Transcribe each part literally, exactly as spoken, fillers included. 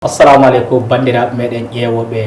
Assalamu aleykum, banndiraaɓe meɗen ƴeewooɓe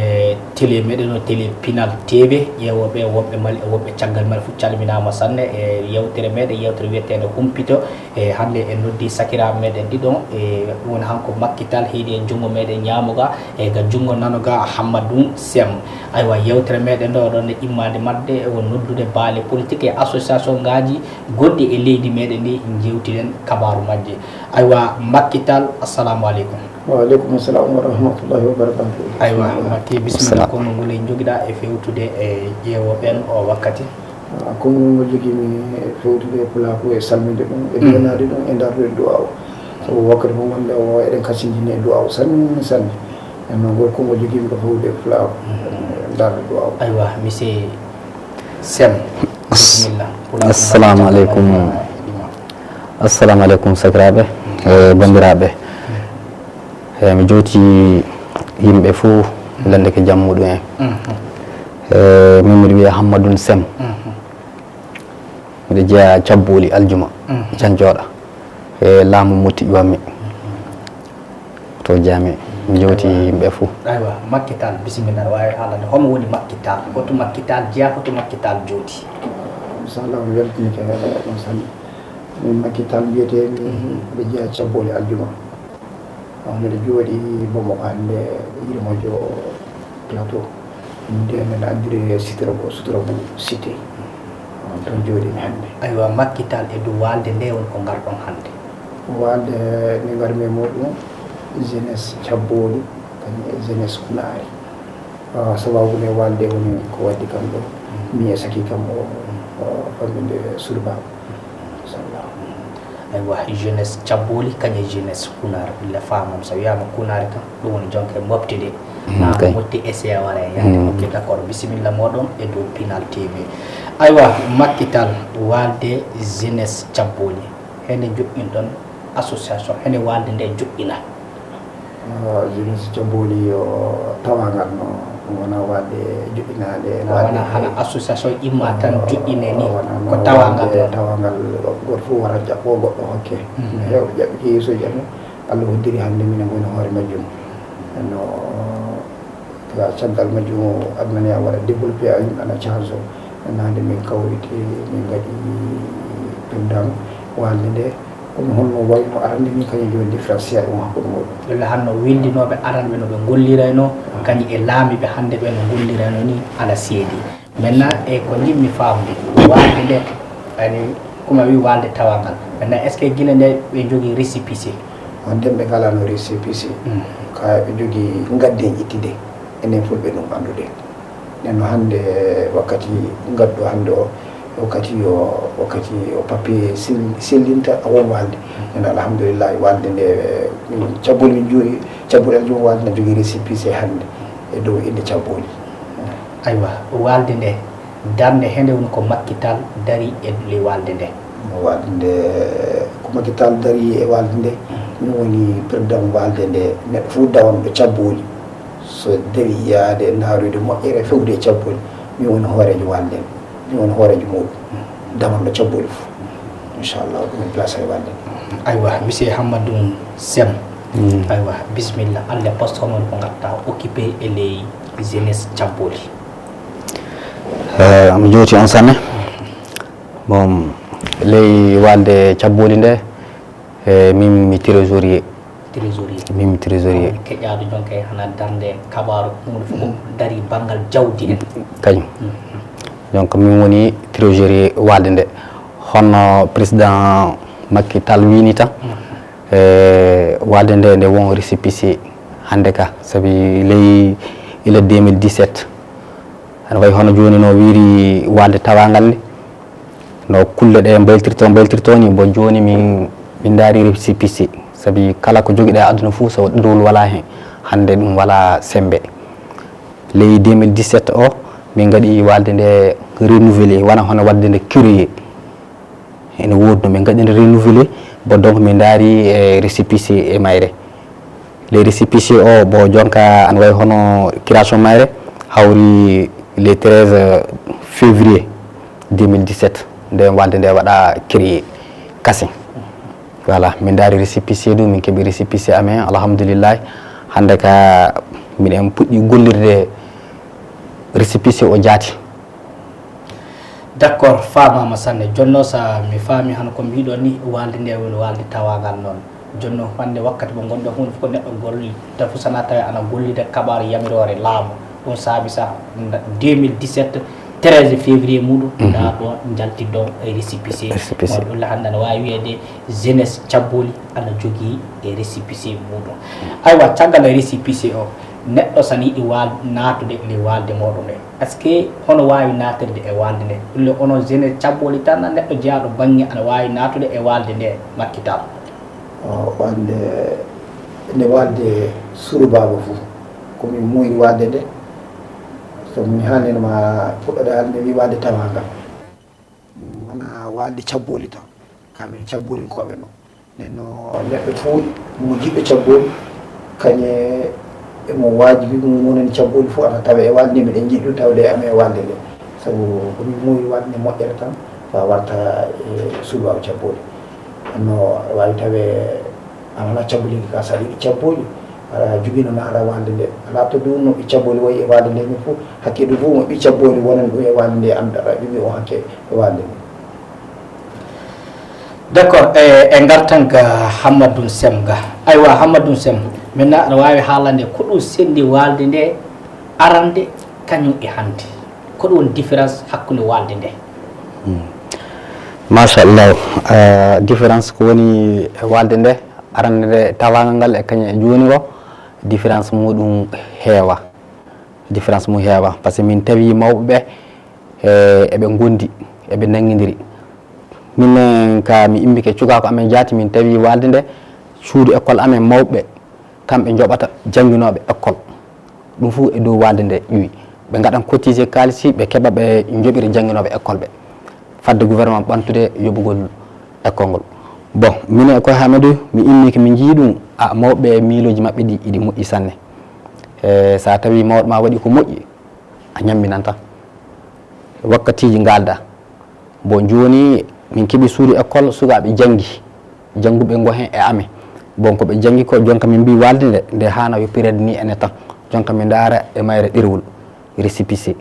télé meɗen o, télé Pinal T V, ƴeewooɓe wonɓe Mali e wonɓe caggal Mali fof calminaama sanne e yewtere meɗen, yewtere wiyeteende Humpito. E hannde en noddi sakiraaɓe meɗen ɗiɗon, e ɗum woni hanko Makkital heedi e junngo meɗen ñaamo ga, e ga junngo nano ga Hammadou Sem. Aywa, yewtere meɗen ɗo ɗon e immaade madde e won noddude baale politique e association ngaji gonɗi e leydi meɗen ndi, jewtiɗen kabaaru majje. Aywa, Makkital, assalamu aleykum. Wa aleykum salam wa rahmatullahi wa barakatuh. Aywa, Makki, bisimilla. Salam. Konngol ngol en jogiɗa e fewtude e ƴeewooɓe ɓen o wakkati? Ah, konngol ngol jogiimi e fewtude e pulaaku e salminde ɗum, e dewenaade ɗum, e dardude duwaaw. Sabu wakkati mo ngonɗen o, eɗen kasindini e duwaaw sanne, sanne. Nden noon, ngol konngol jogiimi ko fewtude e pulaaku, e dardude duwaaw. Aywa, monsieur Sem, bisimilla. Assalamu aleykum. Assalamu aleykum, sakiraaɓe, e banndiraaɓe. E, mi jewti yimɓe fof, lande ko jam muɗum en. Mhm. E, min miɗo wiyee Hammadou Sem. Mhm. Miɗo jeyaa Cabbooli Aljuma, mhm, Janjooɗa. E laamu Motti ƴuwammi. To Jaame, mi jewti yimɓe fof. Aywa, Makkital, bisimilla, aɗa waawi haalande homo woni Makkital? Hoto Makkital jeyaa, hoto Makkital jooɗi? Machallah, mi weltinike on sanne. Min Makkital mbiyetee mi, mhm, mbiɗo jeyaa Cabbooli Aljuma. Ah, miɗo jooɗi Bamako hannde, Yirmajo Plateau. Nden men anndiri Sutra Bo, Sutra Bo Cité. Ah, toon jooɗimi hannde. Aywa, Makkital, e dow waalde nde woni ko ngarɗon hannde? Waalde nde ngarmi e muɗum, jeunesse Cabbooli, kañum e jeunesse Kunaari. Ah, sababu nde waalde woni ko waddi kam ɗo, min e saki kam o, o famɗinde Surba. Machallah. Aywa, jeunesse Cabbooli, kañum e jeunesse Kunaari, le faamam, so wiyaama Kunaari tan, ɗum woni jonka e moftude. Mm, na kay. Motti essai wara e yaade. Mm. Ok, d'accord. Bisimilla mooɗon e dow Pinal T V. Aywa, Makkital, waalde jeunesse Cabbooli, hene joɗɗinɗon association, hene waalde nde joɗɗina? Ah, jeunesse Cabbooli yo tawaangal no, ɗum wonaa waalde joɗɗinaande. Na waalde wona hana association imma tan joɗɗine ni, wonaa ko noon tawaangal waalde noon. Tawaangal, gooto fof wara jaɓɓo, goɗɗo hokke. Mhm. No heewɓe jaɓɓi ke yeeso jaɓɓi. Allah hoddiri hannde minen ngoni hoore majjum. No, ka caggal majjum, aduna ne waɗa développé, a yimɓe ana change. Hannde min kawriti, min ngaɗi président waalde nde. Kono holno wayno arande ni, kañum jooni différence seeɗa won hakkunde muɗum. Walla hanno winndinooɓe aranɓe no ɓe ngolliraynoo, ah, kañum e laamiiɓe hannde ɓe no ngolliraynoo ni, ala seedi. Maintenant, e ko njiɗmi faamde, waalde nde, ani, kuma wi waalde tawaangal. Maintenant, est-ce que gila nde ɓe njogii récépissé? Wonde ɓe ngalaano récépissé. Mm. Ka ɓe njogii ngadden ittude. Enen fulɓe ɗum anndude. Nden no hannde wakkati ngaddu hannde o, wakkati yo, wakkati yo papier sel-, sellinta a won waalde. Nden alhamdulillahi waalde nde, min Cabbooli min juuri, Cabbooli Aljuma waalde na jogii récépissé hannde e dow innde Cabbooli. Aywa, waalde nde, darnde hende woni ko Makkital dari e ley waalde nde. Waalde nde, ko Makkital dari e waalde nde, min woni président waalde nde, neɗɗo fof dawanɗo Cabbooli. So dewi yaade ndaarude moƴƴere fewde e Cabbooli, min woni hooreejo waalde nde, min woni hooreejo muɗum, damanɗo Cabbooli fof. Inchallah, ɗum en place e waalde nde. Aywa, monsieur Hammadou Sem. Mm. Aywa, bisimilla, an le poste hono ko ngatta occupé e ley jeunesse Cabbooli? Eh, mi jowti on sanne. Bon, ley waalde Cabbooli nde, eh, min mi trésorier. Trésorier. Min mi trésorier. Keƴaɗo jonka e hana darnde kabaaru, huunde fof ko dari banngal jawdi en. Kañum. Mm. Donc, min woni trésorier waalde nde. Hono président Macky Sall wini tan, mm, eh, waalde nde, nde won récépissé hannde ka, sabi ley ila deux mille dix-sept. Aɗa wayi hono jooni no wiiri waalde tawaangal ni. No kulle ɗe mbayltirto, mbayltirto ni, bon jooni min, min ndaari récépissé. Sabi kala ko jogiɗa e aduna fof, so dowlu wala hen, hannde ɗum wala sembe. Ley deux mille dix-sept o, min ngaɗi waalde nde renouvelé, wona hono waɗde nde créé. Ene woodi no min ngaɗi nde renouvelé, bon donc min ndaari, eh, récépissé e mayre. Les récépissés o, bon, jonka, ana wayi hono création mayre, hawri le treize février deux mille dix-sept, nde waalde nde waɗa créé kasen. Voilà, min ndaari récépissé ɗum, min keɓi récépissé amen, alhamdulillahi. Hannde ka miɗen puɗɗi gollirde récépissé o jaati. D'accord, faamaama sanne. Jonno sa mi faami hano ko mbiɗon ni, waalde nde woni waalde tawaangal noon. Jonno hannde wakkati mo ngonɗo huunde fof ko neɗɗo golli tafu sana tawi ana gollida kaɓaaru yamiroore laamu. Ɗum saabi sa deux mille dix-sept, treize février muɗum nda ɗo njaltiɗon e récépissé. Récépissé. Ɗum la hannde ana waawi wiyeede jeunesse Cabboli ana jogii e récépissé muɗum. Aywa, caggal récépissé o, neɗɗo sana yiɗi waal naatude nde waalde mooɗon nde, est-ce que hono waawi naatirde e waalde nde? Ɗum le onon jeunesse Cabboli tan, neɗɗo jeyaaɗo bannge ana waawi naatude e waalde nde, Makki Tall? Waalde nde waalde Suudu Baaba fof ko min muuyri waalde nde. So mi haalnino ma puɗɗoɗe haalde mi waalde tawaangal. Wona waalde Cabboli tan, kamin Cabbolinkooɓe no. Nenno neɗɗo fof mo jiɗɗo Cabboli, kañe emo waajibi mum wonani Cabboli fof ana tawa e waalde nde, miɗen jiɗi ɗum tawde e amen e waalde nde. Sabu ko min muuyri waalde nde moƴƴere tan, fa warta e Suudu Baaba Cabboli. No waawi tawe a wona Cabbolinke ka, so aɗa yiɗi Cabboli, aɗa jogino naata waalde nde. Alaa to ɗum no ɓe Cabboli wayi e waalde nde min fof, hakke ɗum fof mo ɓe Cabboli wonani ɗum e waalde nde, annda aɗa jogii o hakke e waalde nde. D'accord, e e ngartan ga Hammadou Sem ga. Aywa, Hammadou Sem, maintenant aɗa waawi haalande ko ɗum senndi waalde nde arande kañum e hannde? Ko ɗum woni différence hakkunde waalde nde? Machallah, différence ko woni e waalde nde arande nde tawaangal ngal e kañum e jooni o, différence muɗum heewa. Différence mum heewa, par ce que min tawi mawɓe ɓe e eɓe ngondi, eɓe nanngidiri. Minen ka mi immike cukaaku amen jaati, min tawi waalde nde, suudu école amen mawɓe kamɓe njoɓata jannginooɓe école. Ɗum fof e dow waalde nde ƴuwi. Ɓe ngaɗan cotisé kaalisi, ɓe keɓa ɓe njoɓira jannginooɓe école ɓe, fadde gouvernement ɓamtude yoɓugol école ngol. Bon, minen e Koy Hamidou, mi immike mi njii ɗum, a mawɓe miilooji maɓɓe ɗi iɗi moƴƴi sanne. E so a tawi mawɗo ma waɗi ko moƴƴi, a ñamminan tan. Wakkatiiji ngaalda. Bon, jooni min keɓi suudu école, sukaaɓe janngi, jannguɓe ngo heen e amen. Bon, ko ɓe janngi ko, jonka min mbii waalde nde, nde haana yo pireede ni ene tan. Jonka min ndaara e mayre ɗerewol, récépissé.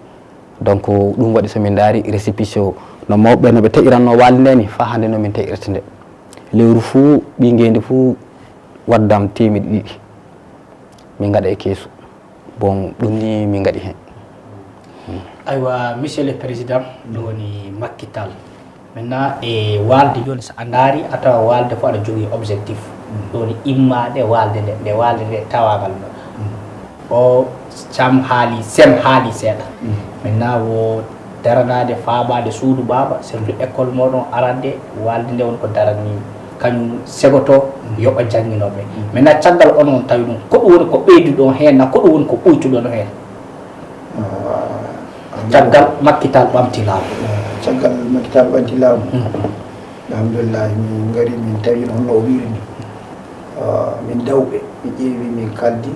Donc ɗum waɗi so min ndaari récépissé o, no mawɓe no ɓe taƴiranno waalde nde ni, faa hannde no min taƴirta nde. Lewru fuu, ɓii ngeendi fuu waddam teemeɗɗe ɗiɗi. Min ngaɗa e keesu. Bon, ɗum ni min ngaɗi heen. Aywa, Monsieur le Président, ɗo woni Makki Tall. Maintenant e waalde jooni, so a ndaari, a tawa waalde fof aɗa jogii objectif. Ɗo woni immaade waalde nde, nde waalde nde tawaangal no. O Cam haali, Sem haali seeɗa. Maintenant wo daranaade, faabaade suudu baaba, surtout école mooɗon arande, waalde nde woni ko darani, kañum segoto, yoɓa jannginooɓe. Maintenant caggal onon tawi ɗum, ko ɗum woni ko ɓeyduɗon heen, na ko ɗum woni ko ɓuytuɗon heen? Caggal Makki Tall ɓamti laamu. Caggal Makki Tall ɓamti laamu. Alhamdulillahi, min ngari, min tawi honno o wiiri ni. Min dawɓe, min ƴeewi, min kaldi.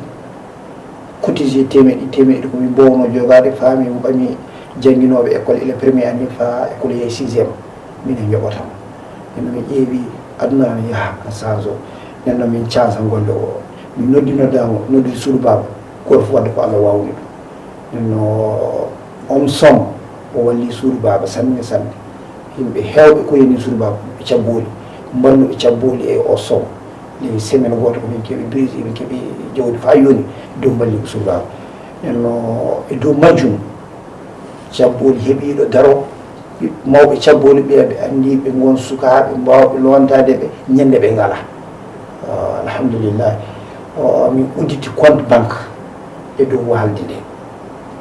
Cotisé teemeɗɗe, teemeɗɗe ko min mboowno jogaade, faa min ɓami jannginooɓe école ila première année faa école yahi sixième. Minen njoɓata mo. Nden min ƴeewi aduna ana yaha, ana change o. Nden noon min change golle o. Min noddi noddaango, noddi suudu baaba. Gooto fof wadde ko Allah waawni ɗum. Nden no on somme o walli suudu baaba sanne sanne. Yimɓe heewɓe ko yani suudu baaba, ɓe cabbooli, mballuɓe cabbooli e o somme. Ley semaine gooto ko min keɓi brise, min keɓi jawdi faa yoni dow mballi ko suudu baaba. Nden no e dow majjum, cabbooli heɓiiɗo daro, mawɓe cabbooli ɓe ɓe anndi ɓe ngon sukaaɓe mbaawɓe lowantaade ɓe, ñande ɓe ngala. Alhamdulillah, min udditi compte banque e dow waalde nde.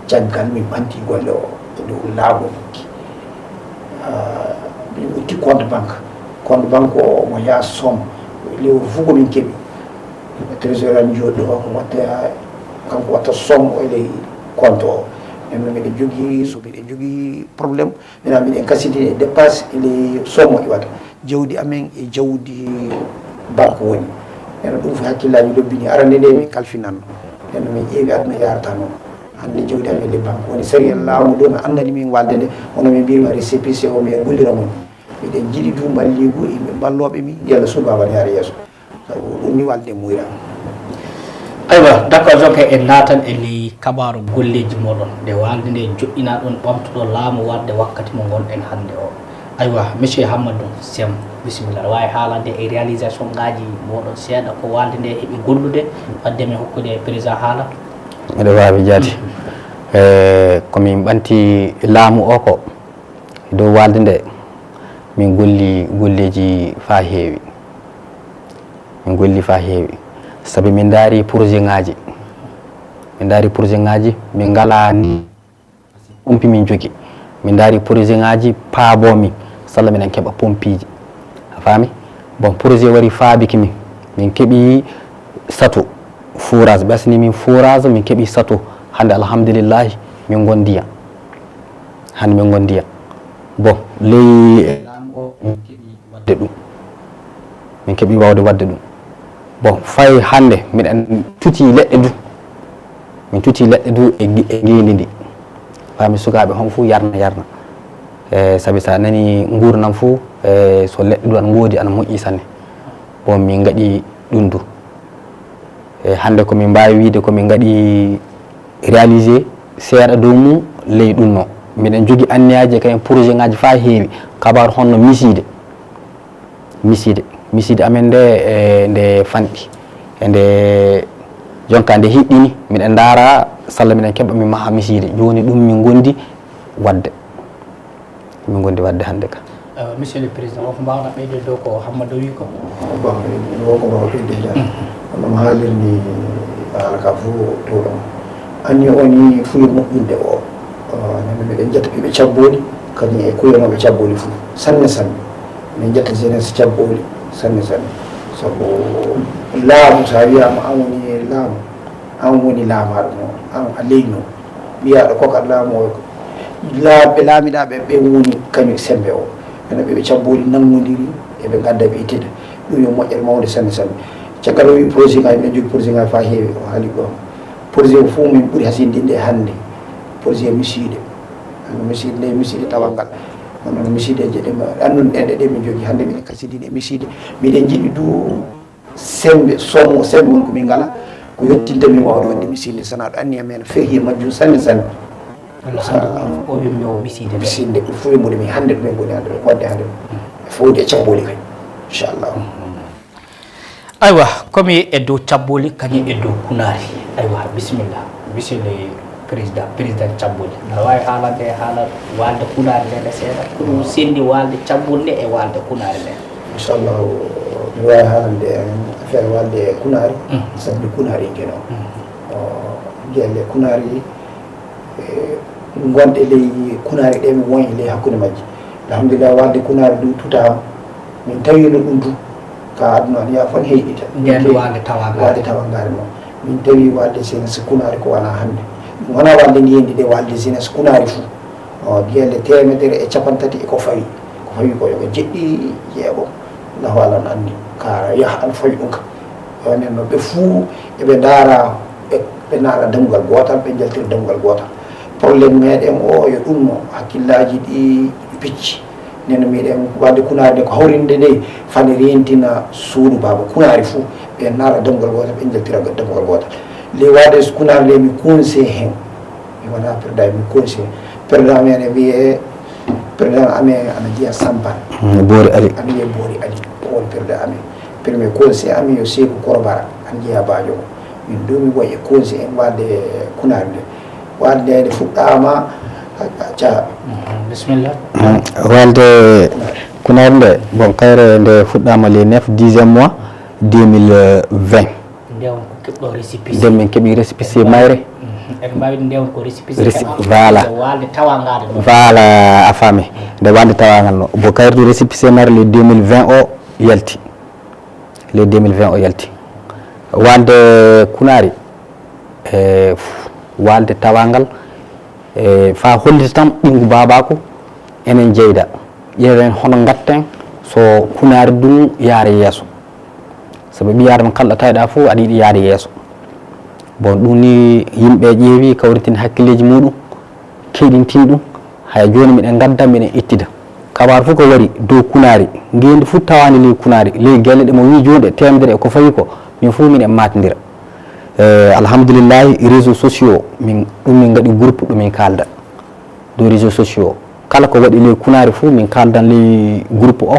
Caggal min ɓanti golle o e dow laamu. Min udditi compte banque. Compte banque o omo yaa somme. Lewru fof ko min keɓi. Trésorier am jooɗi ɗo, ko watta, kanko watta somme o e ley compte o. Nden no miɗen jogii, so miɗen jogii problème, minen miɗen kasidi e dépasse e ley somme o iwata. Jawdi amen e jawdi banque woni. Nden ɗum fof hakkillaaji lobbini. Arande nde min kalfinanno. Nden min ƴeewi aduna yarata noon. Hannde jawdi amen e ley banque woni. Sariya laamu ɗo no anndani min waalde nde. Hono min mbiyma récépissé o, miɗen gollira mo. Miɗen njiɗi du mballigu, yimɓe mballooɓe min, yalla suudu baaba ne yaara yeeso. Sabu ɗum ni waalde muuyra. Aywa, d'accord, donc en naatan e ley kabaaru golleeji mooɗon. Nde waalde nde joɗɗinaa ɗon, ɓamtuɗo laamu waɗde wakkati mo ngonɗen hannde o. Aywa, monsieur Hammadou Sem, bisimilla. Aɗa waawi haalande e réalisation ngaaji mooɗon seeɗa ko waalde nde heɓi gollude, fadde mi hokkude président haala? Miɗo waawi jaati. Eh, ko min ɓanti laamu o ko e dow waalde nde, min golli golleeji faa heewi. Min golli faa heewi. Sabi min ndaari projet ngaaji. Min ndaari projet ngaaji, min ngalaa ni pompi min jogi. Min ndaari projet ngaaji paaboo min. Salla miɗen keɓa pompiiji. A faami? Bon, projet wari faabiki min. Min keɓi sato forage. Ɓe asni min forage, min keɓi sato. Hannde, alhamdulillahi, min ngon ndiyam. Hannde min ngon ndiyam. Bon, ley laamu o, min keɓi waɗde ɗum. Min keɓi waawde waɗde ɗum. Bon, fay hannde, miɗen tuti leɗɗe du. Min tuti leɗɗe du e gi-, e ngeendi ndi. Faami sukaaɓe hon fuu yarna, yarna. E, sabi so a nani nguurndam fuu, e, so leɗɗe du ana ngoodi, ana moƴƴi sanne. Bon, min ngaɗi ɗum du. E, hannde ko min mbaawi wiyde ko min ngaɗi réalisé seeɗa dow mum ley ɗum no. Miɗen jogi anniyaaji e kayen projet ngaaji faa heewi. Kabaaru honno misiide. Misiide. Misiide amen nde, e, nde fanɗi. E nde jonka nde hiɗɗini, miɗen ndaara salla miɗen keɓa min maha misiide. Jooni ɗum min ngondi waɗde. Min ngondi waɗde hannde ka. Euh, Monsieur le Président, won ko mbaawɗaa ɓeydude dow ko Hammadou wi ko? Bon, won ko mbaawɗaa ɓeydude. Hono mi haalirni haala ka fof to ɗon. Anni o ni fuyo moƴƴinde o. Euh, nana miɗen jetta ɓiɓɓe cabbooli, kañum e kuyanooɓe cabbooli fof. Sanne, sanne. Min jetta jeunesse cabbooli, sanne, sanne. Sabu laamu, so a wiyaama an woni laamu, an woni laamaaɗo mo, an a leyno. Mbiyaaɗo kokat laamu o, laa-, ɓe laamiɗaa ɓe, ɓe woni kañum semmbe o. Ɓe no ɓe, ɓe cabbooli nanngodiri, eɓe ngadda ɓe ittida. Ɗum yo moƴƴere mawnde sanne sanne. Caggal o wii projet ngaji, miɗen jogii projet ngaji faa heewi, o haali ɗoon. Projet o fof min ɓuri hasindinde hannde. Projet misiide. Hannde misiide nde, misiide tawal ngal. Hono no misiideeje ɗe mba-, annun ɗen ɗe min jogii. Hannde miɗen kasindini e misiide. Miɗen njiɗi du semmbe, somo, semmbe won ko min ngalaa. Ko yottinta min waawde waɗde misiide, so wonaa ɗum anniya men fehi e majjum sanne, sanne. Alhamdulillah, o wiimi o misiide nde. Misiide nde, ɗum fof e mboɗo min hannde ɗum en ngoni hannde ɗo, waɗde hannde ɗo. E fowde e cabbooli kay. Inchallah. Aywa, komi e dow cabbooli, kañum e dow kunaari. Aywa, bisimilla. Bisimilla. Président, président cabbooli. Aɗa waawi haalande haala waalde kunaari nde, nde seeɗa? Ko ɗum sendi waalde cabbooli nde e waalde kunaari nde? Inchallah, mi waawi haalande en affaire waalde kunaari, mhm, sabu kunaari en keno. Mhm. O, gelle kunaari, e, ngonɗe ley kunaari ɗe, mi woni ley hakkunde majji. Alhamdulillah, waalde kunaari du tutaama. Min tawino ɗum du ka aduna on, yaa fof ne heyɗita. Nden waalde tawangaare. Waalde tawangaare noon. Min tawi waalde jeunesse kunaari ko wonaa hannde. Ɗum wonaa waalde ndiyendi de, waalde jeunesse kunaari fof. O, gelle teemedere e cappanɗe tati e ko fawi. Ko fawi ko yo ko jeɗɗi jeego. Allahu alam anndi. Ka yaha an fawi ɗum ka. Yo nen no ɓe fuu eɓe ndaara, ɓe, ɓe ndaara dammugal gootal, ɓe njaltira dammugal gootal. Problème meɗen o yo ɗum no hakkillaaji ɗi picci. Nden no mbiɗen waalde kunaari nde ko hawrinde nde fani rentina suudu baaba kunaari fof, ɓe ndaara dammugal gootal, ɓe njaltira dammugal gootal. Ley waalde kunaari nde mi conseil hen. Mi wonaa président, mi conseil. Président amen ene wiyee, président amen ana jeyaa Sampal. Mm, Boori Ali. Ana wiyee Boori Ali. O woni président amen. Premier conseil amen yo Seeku Korobara, ana jeyaa Baajo. Min du mi waɗi e conseil en waalde kunaari nde. Waalde nde fuɗɗaama, ca. Mhm, bisimilla. Mm, waalde kunaari nde, bon, kayre nde fuɗɗaama le neuf dixième mois deux mille vingt. Nde on ko keɓɗo récépissé. Nden min keɓi récépissé mayre. Mhm. Eɗen mbaawi nde on ko récépissé. Réci-, keɓa. Voilà. Waalde tawangaade ɗo. Voilà, a faami. Nde waalde tawangal no. Bon, kayre du récépissé mayre le deux mille vingt o yalti. Le deux mille vingt o yalti. Waalde kunaari, e, waalde tawangal, e, faa hollita tan ɓinngu baabaaku, enen jeyda. Ƴeewen hono ngatten so kunaari ɗum yaara yeeso. Sabu ɓii aadama kala ɗo tawɗaa fof aɗa yiɗi yaade yeeso. Bon, ɗum ni yimɓe ƴeewi, kawritini hakkilleeji muɗum, keɗintini ɗum. Haya jooni miɗen ngadda, miɗen ittida. Kabaaru fof ko wari dow kunaari, ngeenndi fof tawaani ley kunaari, ley gelle ɗe mo wii jooni ɗe teemedere e ko fawi ko, min fof miɗen maatindira. Eh, alhamdulillahi, réseaux sociaux, min ɗum min ngaɗi groupe ɗo min kalda dow réseaux sociaux. Kala ko waɗi ley kunaari fof min kaldan ley groupe o.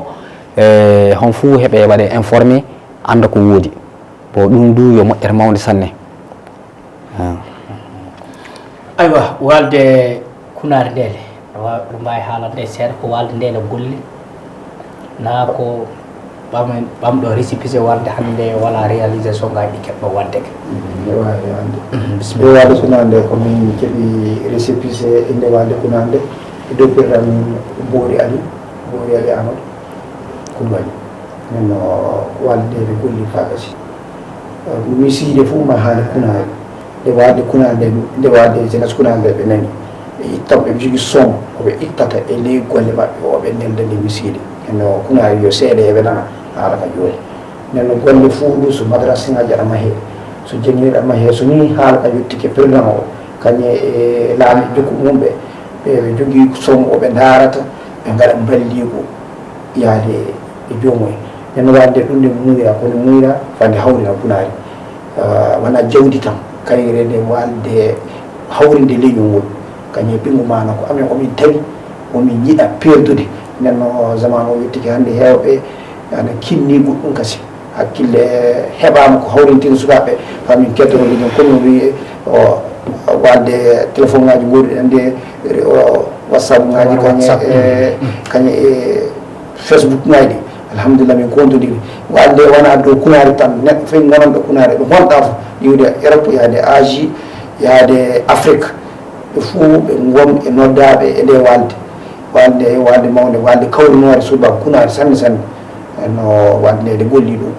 Eh, hon fof heɓe waɗe informé, annda ko woodi. Bon, ɗum du yo moƴƴere mawnde sanne. Ah. Aywa, walde kunaari ndele, awa ɗum mbawi haalande seeɗa ko walde ndele golle na ko ɓamɗo récépissé walde hannde wala réalisation ngaji ɗi keɓɗo wadde ka. Nde wawi hande nde walde kunande ko min keɓi récépissé inde walde kunande e dow pirran boori ali boori ali amadou kumbali min no walde ɓe golli fagasi misiide fof ma haali kunaari nde waade kunaande nde waade jeunesse kunaande ɓe nani ɓe ittan ɓe jogii somme ko ɓe ittata e ley golle maɓɓe o ɓe nelda nde misiide eno kunaari yo seeɗa eɓe nana haala ka jooni nden no golle fuu ɗum so madrasinaaji aɗa mahee so jenngineeɗi aɗa mahee so nii haala ka yottike président o kañe e laami jokku mum ɓe ɓe ɓe jogii somme o ɓe ndaarata ɓe ngaɗa mballiigu yaade e joomum en nden no waade ɗum nde muuyra kono muuyra fande hawrina kunaari wona jawdi tan kayre nde walde hawrinde leñol ngol kañum e ɓinngu maana ko amen omin tawi omin yiɗa perdude nden no zaman o yettiki hannde heewɓe ana kinni goɗɗum kasi hakkille heɓaama ko hawrintin sukaaɓe fa min keddoro leñol kono wi o walde téléphone ngaji ngoɗuɗen nde whatsapp ngaji kañe e kañe e facebook ngaji ɗi alhamdulillah min kontodiri walde wona dow kunaari tan neɗɗo fof gonanɗo kunaari ɗo gonɗa fof iwde europe yaade asie yaade afrique ɓe fof ɓe gon e noddaɓe e nde walde walde walde mawde walde kawrinoore suuba kunaari sanne sanne no walde nde golli ɗum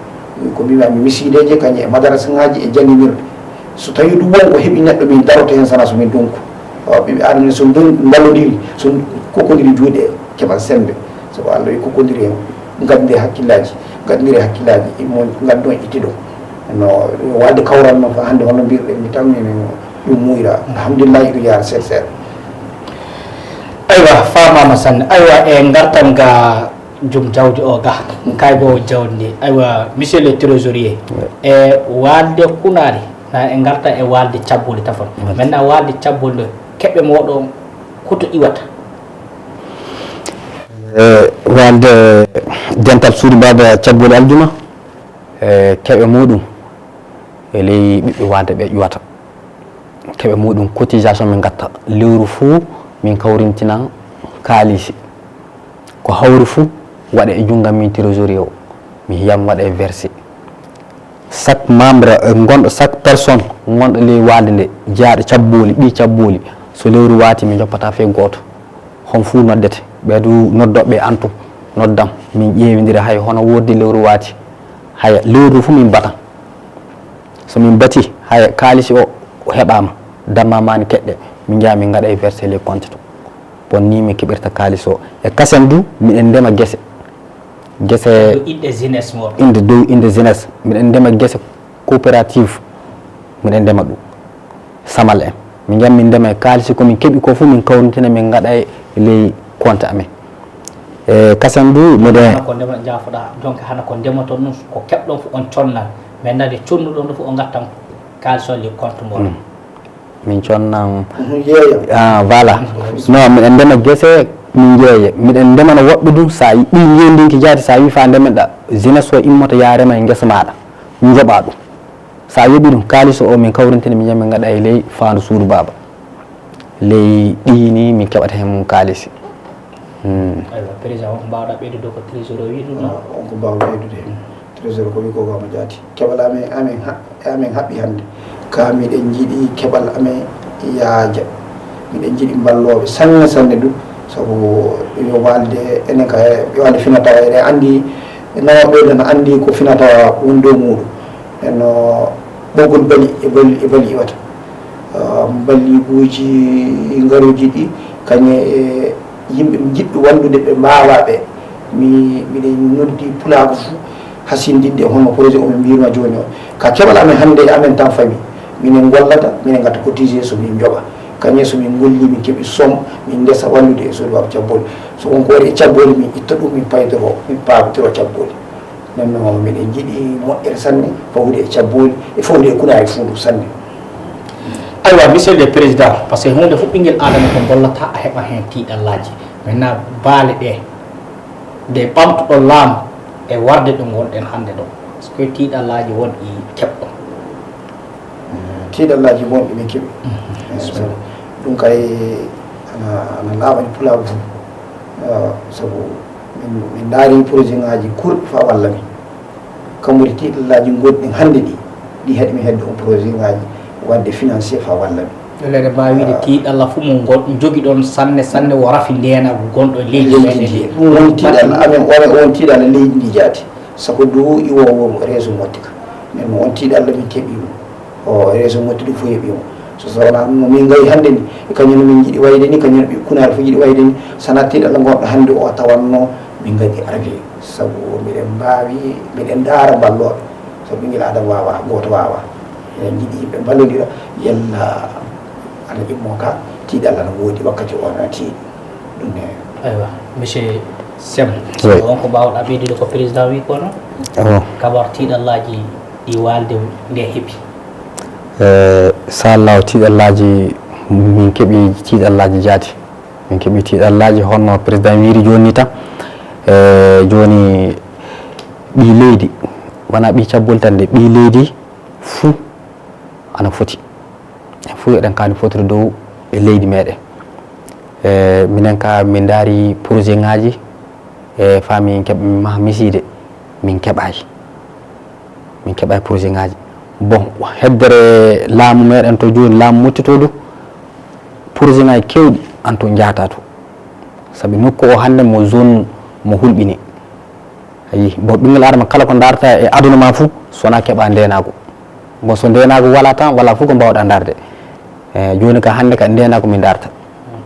ko mbimi mi misideje kañum e madarasa ngaji e jannginirɗe so tawi ɗum won ko heɓi neɗɗo min daroto hen sana so min donku ɓiɓe aduna so mballodiri so kokkodiri juuɗe keɓal sembe sabu allah wi kokkodiri hen ngaddire hakkillaji ngaddire hakkillaji immo gaddu on itti ɗum no walde kawral noon fa hannde hono mbirɗen mi tammi min ɗum muyra alhamdulillahi ɗum yaara seeɗa seeɗa aywa famama sanne aywa e gartan ga jom jawdi o ga kaygowo jawdi ndi aywa monsieur le trésorier e walde kunari na e garta e walde cabbuli tafon maintenant walde cabbuli ɗo keɓɓe moɗon koto iwata walde dental suudu baba cabbuli aljuma e keɓe muɗum e ley ɓiɓɓe walde ɓe ƴuwata keɓe muɗum cotisation min gatta lewru fuu min kawrintinan kaalisi ko hawri fuu waɗa e junngam min trésorier o mi yiyam waɗa e versé chaque membre gonɗo chaque personne gonɗo ley walde nde jeyaaɗo cabbooli ɓii cabbooli so lewru waati mi joppata fey gooto hon fuu noddete ɓe du noddoɓe antu noddam min ƴeewindira hay hono woodi lewru waati haya lewru fuu min batan so min bati haya kaalisi o heɓaama dammamani keɗɗe min njaha min ngaɗa e versé les compte to bon ni min keɓirta kaalis o e kasen du miɗen ndema gese gese inde dow inde jeunesse miɗen ndema gese coopérative miɗen ndema ɗum samal en min jam min ndema e kaalisi komin keɓi ko fof min kawritina min ngaɗa e ley compte amen e kasen du miɗen ko ndema jaafoɗa donc hana ko ndemoton ɗum ko keɓɗon fof on connan mais nade connuɗon ɗo fof o ngattan kaalis o ley compte moɗon min connan ah, voilà non miɗen ndema gese min jeeye miɗen ndemana woɓɓe ɗum sa ɗi jeyndinki jaati sa wi fa ndemeɗa jeunesse o immata yarema e gesa maɗa joɓa ɗum sa yoɓi ɗum kalis o min kawrintina min jami gaɗa e ley fandu suudu baba ley ɗini min keɓata hen mum kalisi président on ko mbawɗa ɓeydude ko trésor o wi ɗum non on ko mbawɗa ɓeydude trésor ko wi koko ama jaati keɓal amen amen amen haɓɓi hannde ka miɗen jiiɗi keɓal amen yaaja miɗen jiiɗi mballooɓe sanne sanne du sabu yo walde enen ka yo walde finatawa eɗen anndi nawooɓe ɓe no anndi ko finatawa woni dow muɗum eno ɓoggol bali e bali e bali iwata mballiguuji ngaruuji ɗi kañe e yimɓe jiɗɓe wallude ɓe mbaawa ɓe mi miɗen noddi pulaagu fuu hasindinde e hono projet omin mbiyma jooni o ka keɓal amen hannde e amen tan fami minen ngollata minen ngatta cotisé so min njoɓa kañum so min ngolli min keɓi somme min ndesa wallude e soduwam cabboli so won ko waɗi e cabboli min itta ɗum min paydoro min paabodiro cabboli Nden no miɗen njiɗi moƴƴere sanne, fawde e cabbooli, e fawde e kunaari fuu sanne. Aywa, monsieur le président, parce que huunde fof ɓinngel aadama ko gollata, a heɓa heen tiiɗallaaji. Maintenant, baale ɗe, nde ɓamtuɗon laamu e warde ɗo ngonɗen hannde ɗo, est-ce que tiiɗallaaji won ɗi keɓɗon? Tiiɗallaaji won ɗi min keɓi. Ɗum kay ana, ana laaɓani pulaagu fof. Ah, sabu min, min ndaari projet ŋaaji kuurɗi faa walla min. Kammude tiiɗallaaji gonɗi hannde ɗi, ɗi haɗi mi heɓde on projet ŋaaji waɗde financé faa walla min. Leyɗe mbaawi wiide tiiɗalla fof mo ngon-, njogiɗon sanne, sanne wo rafi ndeenaagu gonɗo e leydi meɗen ndi. Ɗum won tiiɗalla amen, on, on tiiɗalla leydi ndi jaati. Sabu du iwoowo réseau Motti ka. Nden no on tiiɗalla min keɓi mo. O réseau Motti ɗum fof heɓi mo. So, so wonaa ɗum no min ngayi hannde ni, e kañum no min njiɗi wayde ni, kañum no ɓe kunaari fof njiɗi wayde ni. Sana tiiɗalla gonɗo hannde o tawanno min ngaɗi arde. Sabu miɗen mbaawi, miɗen ndaara mballooɓe. Sabu ɓinngel aadama waawaa, gooto waawaa. Eɗen njiɗi yimɓe mballondira, yalla ana immo ka, tiiɗalla no woodi wakkati o ana tiiɗi. Ɗum ne. Aywa, monsieur Sem, oui, on ko mbaawɗaa ɓeydude ko président wi kono? Oh. Kabar tiiɗallaaji ɗi waalde nde heɓi. Eh, inchallah, tiiɗallaaji, min keɓi tiiɗallaaji jaati. Min keɓi tiiɗallaaji honno président wiiri jooni ni tan. Eh, jooni ɓii leydi, wonaa ɓii cabbol tan de, ɓii leydi fuu ana foti. En fuu eɗen kaani fotde dow e leydi meɗen. E minen ka min ndaari projet ŋaaji e faa min keɓ-, min maha misiide, min keɓaay. Min keɓaay projet ŋaaji. Bon, heddere laamu meɗen to jooni, laamu Motti to du, projet ŋaaji keewɗi an to njaata to. Sabi nokku o hannde mo zone mo hulɓini. Ayi, bon, ɓinngel aadama kala ko ndaarta e aduna ma fuu, so wonaa keɓa ndeenaagu. Bon, so ndeenaagu walaa tan, walaa fuu ko mbaawɗaa ndaarde. Eh, jooni ka hannde ka ndeenaagu min ndaarta.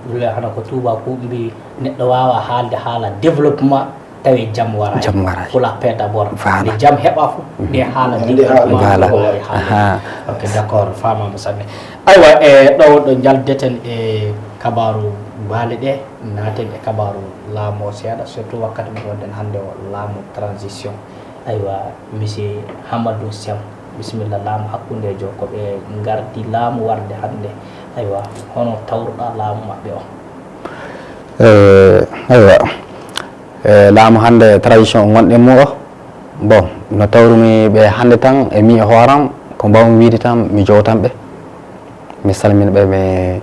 Ɗum le hana ko tuuba ko mbi neɗɗo waawa haalde haala développement tawi jam waraay. Jam waraay. Fula paix d'abord. Voilà. Nde jam heɓa fof, mhm, nde haala nde développement haala. Ko wawi haalde. Aha. Ok, d'accord, faamaama sanne. Aywa, e ɗo ɗo njaldeten e kabaaru baale ɗe, naaten e kabaaru laamu o seeɗa, surtout wakkati mo wonɗen hannde o, laamu transition. Aywa, monsieur Hamadou Sem, bisimilla, laamu hakkundeejo, ko ɓe ngardi laamu warde hannde. Aywa, hono tawruɗaa laamu maɓɓe o? Eh, aywa, eh, laamu hannde transition ngonɗen mu o, bon, no tawrumi ɓe hannde tan, e mi e hooram, ko mbaawmi wiide tan, mi jowtan ɓe. Mi salmina ɓe, mi,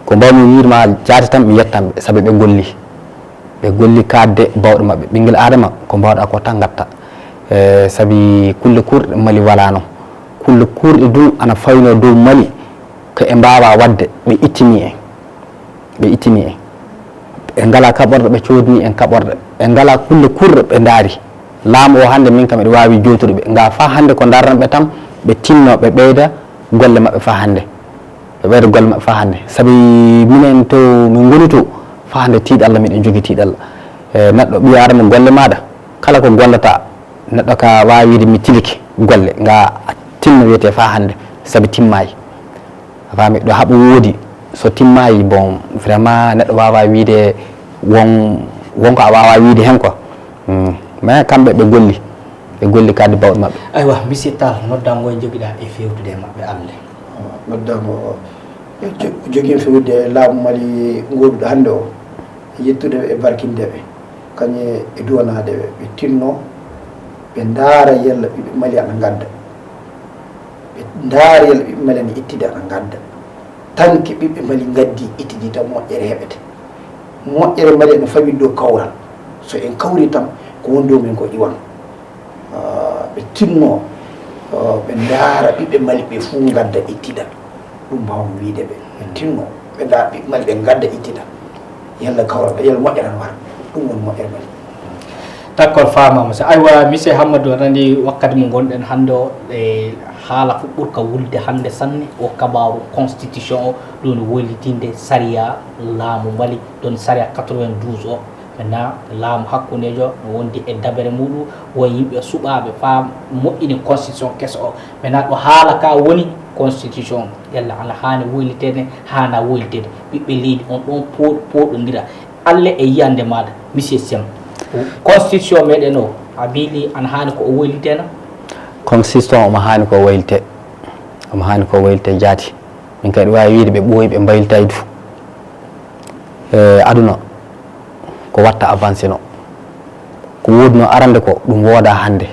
ko mbaawmi wiide ma jaati tan, mi yettan ɓe, sabi ɓe golli. Ɓe golli kaadde baawɗe maɓɓe. Ɓinngel aadama, ko mbaawɗaa ko tan ngatta. E, sabi kulle kuurɗe Mali walaano. Kulle kuurɗe du ana fawino dow Mali, ko ɓe mbaawaa waɗde, ɓe ittini en. Ɓe ittini en. Ɓe ngalaa kaɓorɗe, ɓe coodni en kaɓorɗe. Ɓe ngalaa kulle kuurɗe, ɓe ndaari. Laamu o hannde, min kam, miɗo waawi jowtude ɓe. Ngaa faa hannde ko ndaarran ɓe tan, ɓe tinno, ɓe ɓeyda golle maɓɓe faa hannde. Ɓe ɓeyda golle maɓɓe faa hannde. Sabi minen to min ngoni to, faa hannde tiiɗalla, miɗen jogii tiiɗalla. E, neɗɗo ɓii aadama golle maaɗa, kala ko gollataa, neɗɗo ka waawi wiide mi tilike golle, ngaa tinno wiyetee faa hannde, sabi timmaayi. A faami, ɗo haɓo woodi, so timmaayi, bon, vraiment, neɗɗo waawaa wiide won, won ko a waawaa wiide heen quoi. Hmm. Mais kamɓe ɓe golli, ɓe golli kadi baawɗe maɓɓe. Aywa, monsieur Tall, noddango e jogiɗaa e fewtude e maɓɓe alle. Noddango o, e jo-, jogii fewde laamu Mali ngooduɗo hannde o, e yettude ɓe e barkinde ɓe, kañum e duwanaade ɓe, ɓe tinno, ɓe ndaara yalla ɓiɓɓe Mali ana ngadda. Ɓe ndaara yalla ɓiɓɓe Mali ana ittida ana ngadda. Tanke ɓiɓɓe Mali ngaddi ittidi tan moƴƴere heɓete. Moƴƴere Mali ana fawi dow kawral. So en kawri tan, ko woni dow men ko iwan. Ah, ɓe tinno, ah, ɓe ndaara ɓiɓɓe Mali ɓe fuu ngadda ittida. Ɗum mbaawmi wiide ɓe. Ɓe tinno, ɓe ndaara ɓiɓɓe Mali ɓe ngadda ittida. Yalla kawral, yalla moƴƴere ana wara. Ɗum woni moƴƴere Mali. D'accord, faamaama. So, aywa, monsieur Hammadou, aɗa anndi wakkati mo ngonɗen hannde o, e haala fof ɓurka wulde hannde sanne, o kabaaru constitution o, ɗum woni woylitinde sariya laamu Mali, ɗon sariya quatre-vingt-douze o. Maintenant, laamu hakkundeejo no wondi e dabere muɗum, won yimɓe suɓaaɓe faa moƴƴini constitution keso o. Maintenant, ɗo haala ka woni constitution, yalla ana haani woyliteede, haana woyliteede. Ɓiɓɓe leydi on ɗon po-, pooɗondira. Alle e yiyannde maaɗa, monsieur Sem. Constitution meɗen o, a biili ana haani ko o woylitena? Constitution omo haani ko woylite, omo haani ko woylite jaati. Min kadi waawi wiide ɓe ɓooyi ɓe mbaylitay du. E aduna ko watta avancé no, ko woodno arande ko ɗum wooda hannde.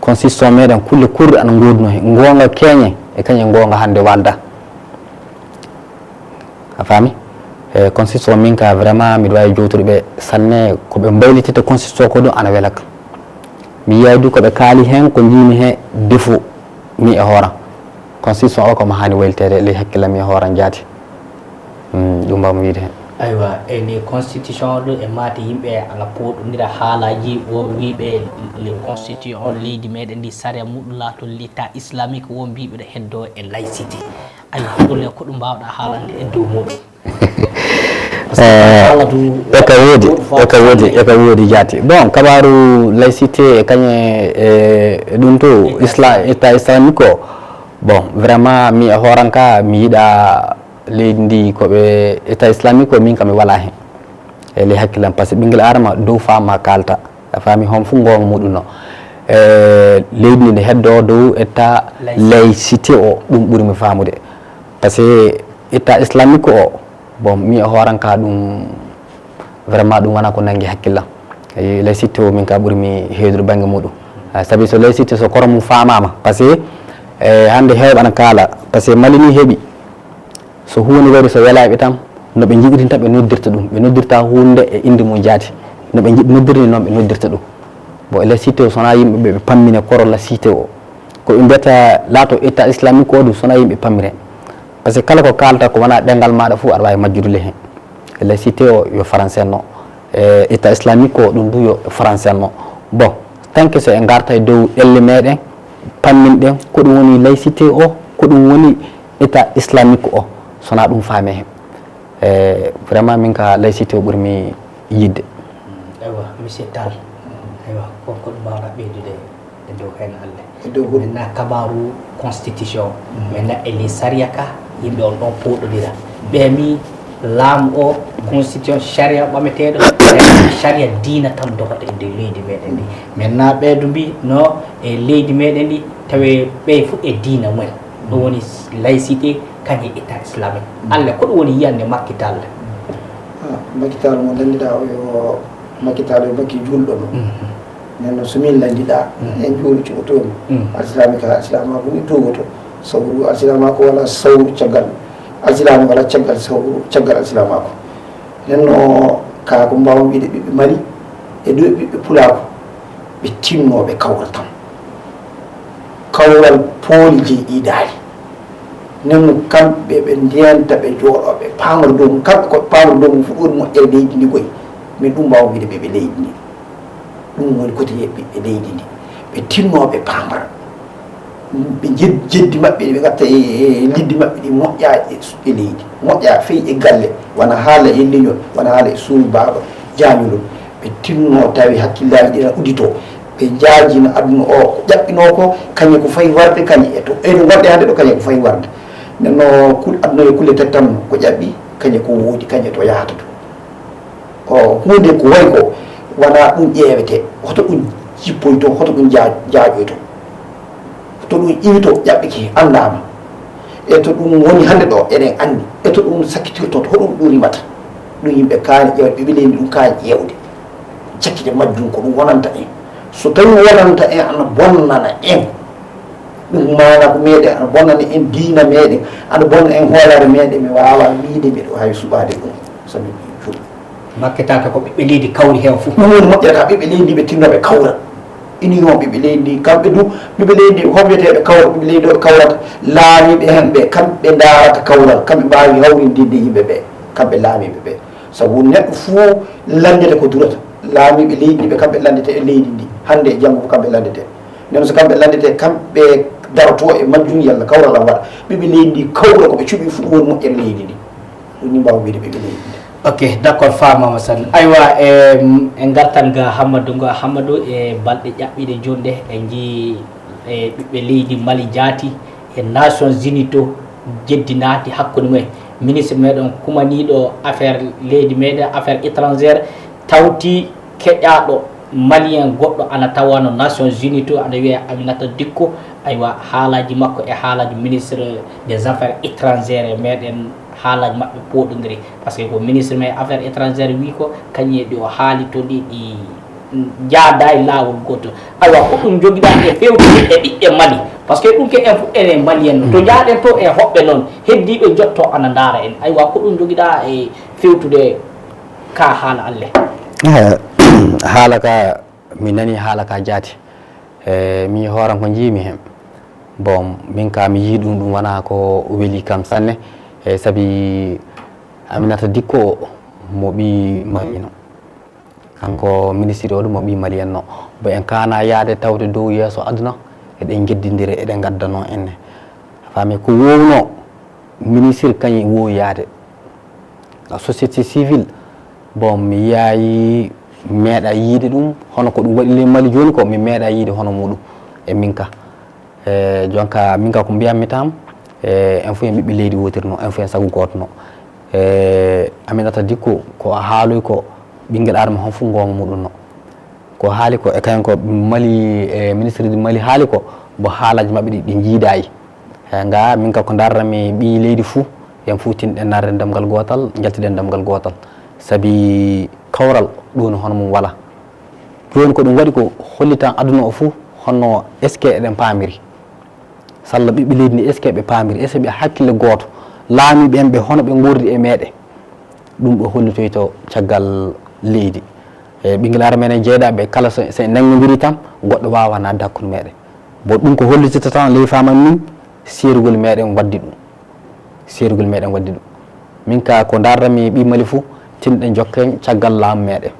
Constitution meɗen kulle kurɗe ana ngoodno he ngoonga keñe e kañe ngoonga hannde walda. A faami? E constitution min ka vraiment miɗo waawi jowtude ɓe sanne, ko ɓe mbaylitita constitution ko ɗum ana welaka. Mi yiyay du ko ɓe kaali heen ko njiimi he défaut mi e hooram. Constitution o ko mo haani wayliteede ley hakkillam mi e hooram jaati. Ɗum mbawmi wiide heen. Aywa, e nde constitution o ɗo e maate yimɓe ana pooɗondira haalaaji, won wiiɓe le constitution leydi meɗen ndi sariya muɗum laato l'état islamique, won mbiiɓe ɗo heddo e laïcité. Aywa, ɗum le ko ɗum mbawɗa haalande e dow muɗum? Eka woodi, eka woodi, eka woodi jaati. Bon, kabaru laïcité e kañe e ɗum to isla état islamique o. Bon, vraiment mi e hooranka mi yiɗa leydi ndi ko ɓe état islamique o min kam mi wala hen. E ley hakkillam parce que ɓinguel adama dow fama kalta. A faami hon fof goonga muɗum no. E leydi ndi nde heddo dow état laïcité o ɗum ɓuri mi famude. Parce que état islamique o bon mi e hooranka ɗum vraiment ɗum wona ko nangi hakkillam. Laïcité o min ka ɓuri mi heydude bangge muɗum. Sabi so laïcité so koro mum famama parce que e hande hewɓe ana kaala parce que mali ni heeɓi. So huunde wari so welaaɓe tan no ɓe njiɗirta ɓe noddirta ɗum, ɓe noddirta huunde e innde mum jaati. No ɓe njiɗi noddirde ni noon ɓe noddirta ɗum. Bon e la cité o so wonaa yimɓe ɓe ɓe pammine koro la cité o. Ko ɓe mbiyata laato état islamique o ɗum so wonaa yimɓe pammine. Parce que kala ko kaalata ko wonaa ɗemngal maaɗa fof aɗa waawi majjude le heen. E la cité o yo français no. E état islamique o ɗum du yo français no. Bon, tant que so en ngarta e dow ɗelle meɗen, pamminɗen ko ɗum woni laïcité o, ko ɗum woni état islamique o, sona ɗum faame hen. E vraiment min ka laïcité o ɓurmi yidde. Aywa monsieur Tall, aywa kon ko ɗum mbawɗa ɓeydude e dow hen alle? E dow min na kabaru constitution min na e les sariya ka yimɓe on ɗon pooɗodira ɓe mi laamu o constitution sariya ɓameteɗo sariya diina tan dogata e nder leydi meɗen ndi. Min na ɓeydu mbi no e leydi meɗen ndi tawe ɓe fof e diina mumen. Ɗum woni laïcité kañe état islamique. Alle ko ɗum woni yiyande makkital? Makkital mo landiɗa o yo makkital yo makki julɗo no. Nden noon so min lanndiɗaa en juulu cuɓotoomi alsilaami ka alsilaamaaku ni tuugoto sawru alsilaamaaku wala sawru caggal alsilaami wala caggal sawru caggal alsilaamaaku. Nden no kaa ko mbaawmi wiide ɓiɓɓe mali e ɗo ɓiɓɓe pulaaku ɓe tinnooɓe kawra tan kawral pooli jey iidaali. Nden no kamɓe ɓe ndiyanta ɓe jooɗoo ɓe paamra dow mum kamɓe ko paamra dow mum fuɗɗoode moƴƴere leydi ndi koy. Min ɗum mbaawmi wiide ɓe ɓe leydi ndi. Ɗum woni kote yeɓɓe e leydi ndi ɓe tinnooɓe paamara. Ɓe jeddi maɓɓe ɗi ɓe ngatta e liddi maɓɓe ɗi moƴƴa e leydi moƴƴa fey e galle wona haala e leñol wona haala e suudu baaba jaañulol. Ɓe tinno tawi hakkillaaji ɗi na udditoo. Ɓe njaajina aduna o ko ƴaɓɓinoo ko kañe ko fayi warde kañe e to eno ngonɗe hannde ɗo kañe ko fayi warde. Nden no aduna e kulle tettanno ko ƴaɓɓi kañe ko woodi kañe to yahata to. O huunde ko wayi ko wonaa ɗum ƴeewetee, hoto ɗum jippoytoo, hoto ɗum jaaƴoytoo, to ɗum iwitoo ƴaɓɓike anndaama, e to ɗum woni hannde ɗoo eɗen anndi, e to ɗum sakkitirtoo, to hoɗum ɗum rimata, ɗum yimɓe kaani ƴeewde, ɓiɓɓe leydi ɗum kaani ƴeewde, cakkite majjum ko ɗum wonanta en, so tawii wonanta en ana bonnana en, ɗum maana ko meɗen ana bonnana en diina meɗen, ana bonna en hoolaare meɗen, mi waawaa wiide mbiɗo waawi suɓaade ɗum, sabi ɗum fuɗɗi. Makkitaaka ko ɓiɓɓe leydi kawri heen fof. Ɗum woni moƴƴere ka ɓiɓɓe leydi ɓe tinno ɓe kawra. Union ɓiɓɓe leydi kamɓe du ɓiɓɓe leydi hoɓeteɓe kawra ɓiɓɓe leydi ɓe kawrata laamiɓe heen ɓe kamɓe ndaarata kawral kamɓe mbaawi hawrindirde yimɓe ɓe kamɓe laamiɓe ɓe. Sabu neɗɗo fof lanndete ko durata laamiɓe leydi ndi ɓe kamɓe lanndete e leydi ndi hannde e janngo fof kamɓe lanndete. Nden so kamɓe lanndete kamɓe daroto e majjum yalla kawral am waɗa ɓiɓɓe leydi ndi kawra ko ɓe cuɓi fof woni moƴƴere leydi ndi. Ɗum ni mbaawa wiide ɓe ɓe leydi nde. Ok, d'accord, faamaama san. Aywa, e e ngartan ga Hammadou ngo, Hammadou, e balɗe ƴaɓɓiiɗe jooni ɗe en njii e ɓiɓɓe leydi Mali jaati e Nations Unies to jeddi naati hakkunde mumen. Ministre meɗen kumaniiɗo affaire leydi meɗen affaire étrangère tawti keƴaaɗo Malien goɗɗo ana tawano Nations Unies to, ana wiyee Aminata Dicko. Aywa, haalaaji makko e haalaaji ministre des affaires étrangères e meɗen, haalaaji maɓɓe pooɗondiri, parce que ko ministre men affaires étrangères wi ko kañum e ɗi o haali to ɗi, ɗi jaada e laawol gootol. Aywa, ko ɗum jogiɗaa e fewtude e ɓiɓɓe Mali, parce que ɗum ke en fof enen Malien no to njaaɗen to e hoɓɓe noon heddiiɓe njotto ana ndaara en. Aywa, ko ɗum jogiɗaa e fewtude ka haala alle? Eh, haala ka, mi nani haala ka jaati. Eh, mi hooran ko njiimi hen. Bon, min ka mi yii ɗum, ɗum wona ko weli kam sanne. Eh, sabi Aminata Dicko o, mo ɓii Malino. Kanko ministre o ɗum mo ɓii Malien no. Bo en kana yaade tawde dow yeeso aduna, eɗen jeddindire, eɗen gaddano enne. A faami ko wowno ministre kañum wowi yaade. La société civile, bon, mi yaayi meeɗa yiide ɗum, hono ko ɗum waɗi ley Mali jooni ko, mi meeɗa yiide hono muɗum. E min ka. E jonka, min ka ko mbiyammi tan, e en fof en ɓiɓɓe leydi wootiri no, en fof en sago gooto no. E Aminata Dicko, ko a haaloy ko, ɓinngel Adama hon fof goonga muɗum no. Ko haali ko, e kañum ko Mali, e ministre du Mali haali ko, mbo haalaaji maɓɓe ɗi, ɗi njiidayi. E nga, min ka ko ndarrami ɓii leydi fuu, en fuu tinɗen narren damgal gootal, njaltiɗen damgal gootal. Sabi kawral ɗum hono mum wala. Jooni ko ɗum waɗi ko hollitan aduna o fuu, honno est-ce que eɗen paamiri? Salla ɓiɓɓe leydi ndi, est-ce que ɓe paamiri? Est-ce que ɓe hakkille gooto? Laamiiɓe en ɓe, hono ɓe ngordi e meɗen? Ɗum ɗo hollitoyto caggal leydi. E ɓinngel ara meɗen jeyɗaaɓe kala so, so en nanngondiri tan, goɗɗo waawa naatde hakkunde meɗen. Bon, ɗum ko hollitata tan ley faamam min, seerugol meɗen waddi ɗum. Seerugol meɗen waddi ɗum. Min ka ko ndarrami ɓii Mali fuu, tinɗen jokken caggal laamu meɗen.